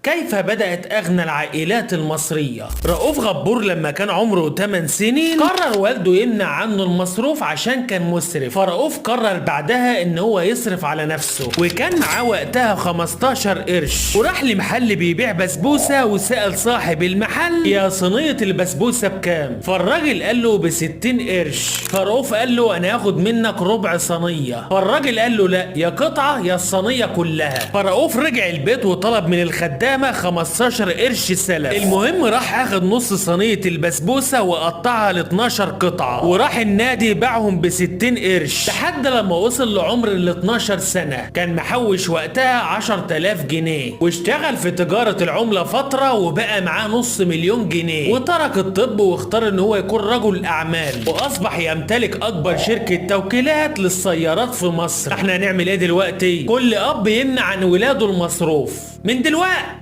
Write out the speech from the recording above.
كيف بدأت أغنى العائلات المصرية؟ رؤوف غبور لما كان عمره 8 سنين قرر والده يمنع عنه المصروف عشان كان مسرف، فرؤوف قرر بعدها ان هو يصرف على نفسه، وكان معاه وقتها 15 قرش، وراح لمحل بيبيع بسبوسة وسأل صاحب المحل يا صينية البسبوسة بكام؟ فالراجل قال له ب 60 قرش، فرؤوف قال له انا هاخد منك ربع صينية، فالراجل قال له لا يا قطعة يا الصينية كلها. فرؤوف رجع البيت وطلب من الخدامة 15 قرش سلف. المهم راح اخد نص صينية البسبوسة وقطعها ل 12 قطعة، وراح النادي باعهم ب 60 قرش لحد لما وصل لعمر ال 12 سنة، كان محوش وقتها 10,000 جنيه، واشتغل في تجارة العملة فترة وبقى معاه 500,000 جنيه، وترك الطب واختار ان هو يكون رجل اعمال، واصبح يمتلك اكبر شركة توكيلات للسيارات في مصر. احنا هنعمل ايه دلوقتي؟ كل اب يمنع عن ولاده المصروف من دلوقتي.